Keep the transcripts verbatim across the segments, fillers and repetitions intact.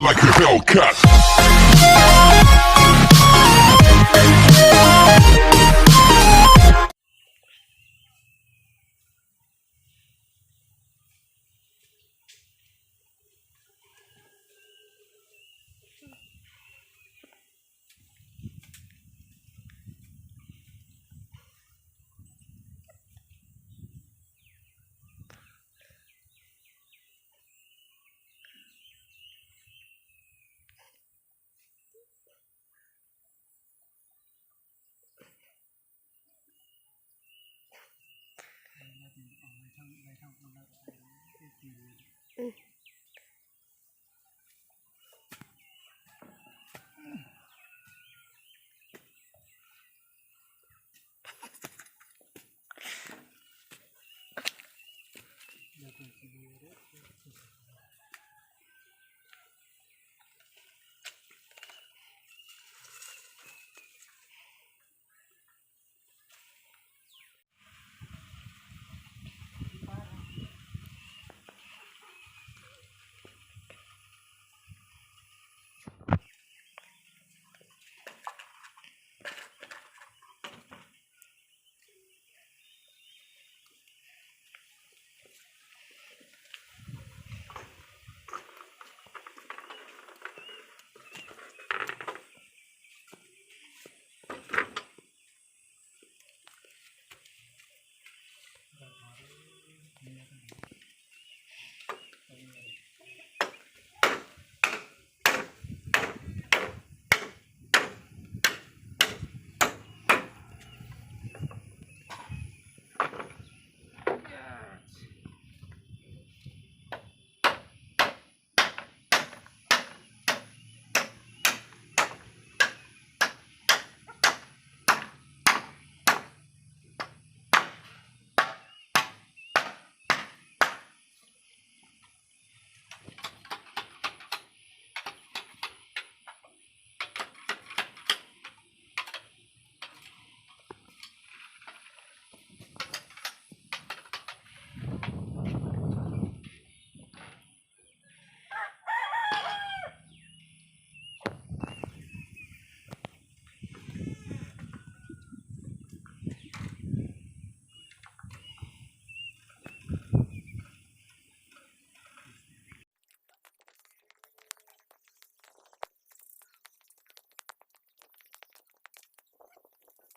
Like a Hellcat.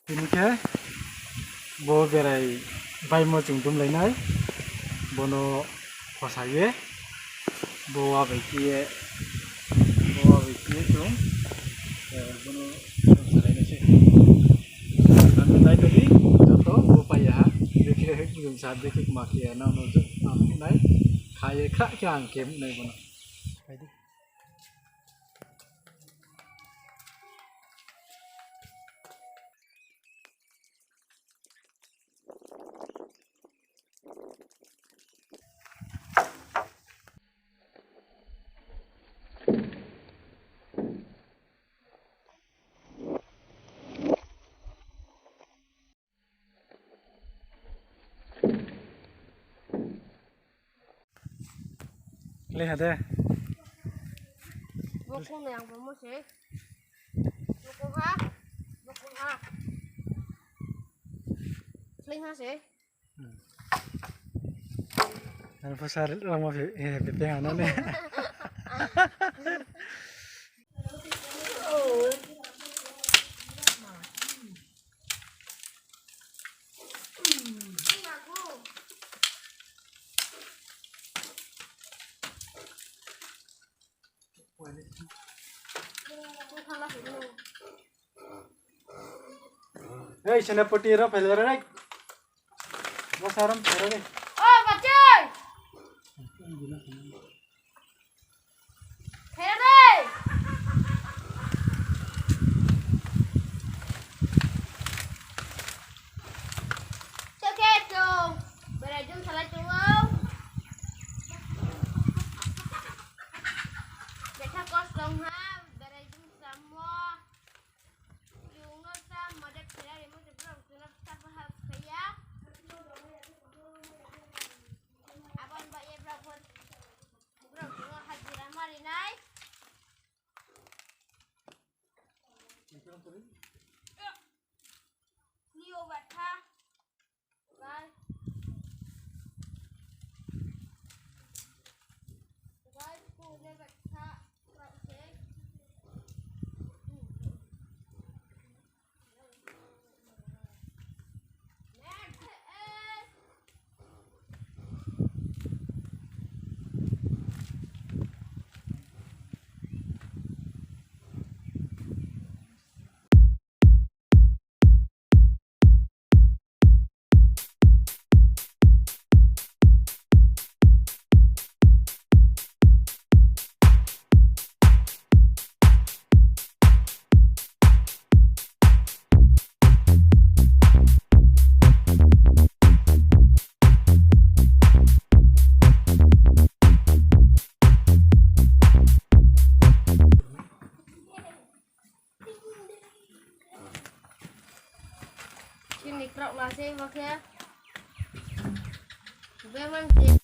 Tini khe bo berai baimo chung dumlai nai, bono khosa ye, bo wa bai khe ye, bo wa bai khe ye chung, eh, bono salai nai se. Ang nai tadi, joto bo pai ya ha, bekhe bujung sa, bekhe kma khe ya, nang no joto ang nai, kha ye kha khe ang khe nai bono. Pai di. Leha de. Bo kung nai ang bo mo se. Bo kung ha. Bo kung ha. Leha se. Ang pho sar rang ma phi, eh, phi, phi hana ne. Ei, senapati ro phai le re. Bo saram phai le re. O, bachai! Phai le re! Chokhe chung berai jum salai tong ou. Betha kosto ong ha, berai jum samo. Chung no sa madad khe ya, rimo se brao chung no sa pha ha khe ya. Abo ni bai ye brao pho, brao chung no hajira ma ri nai. Ni o batha. Bai. Bai, ko le batha. Bai se. Chini krok ma se bo khe. Be man se.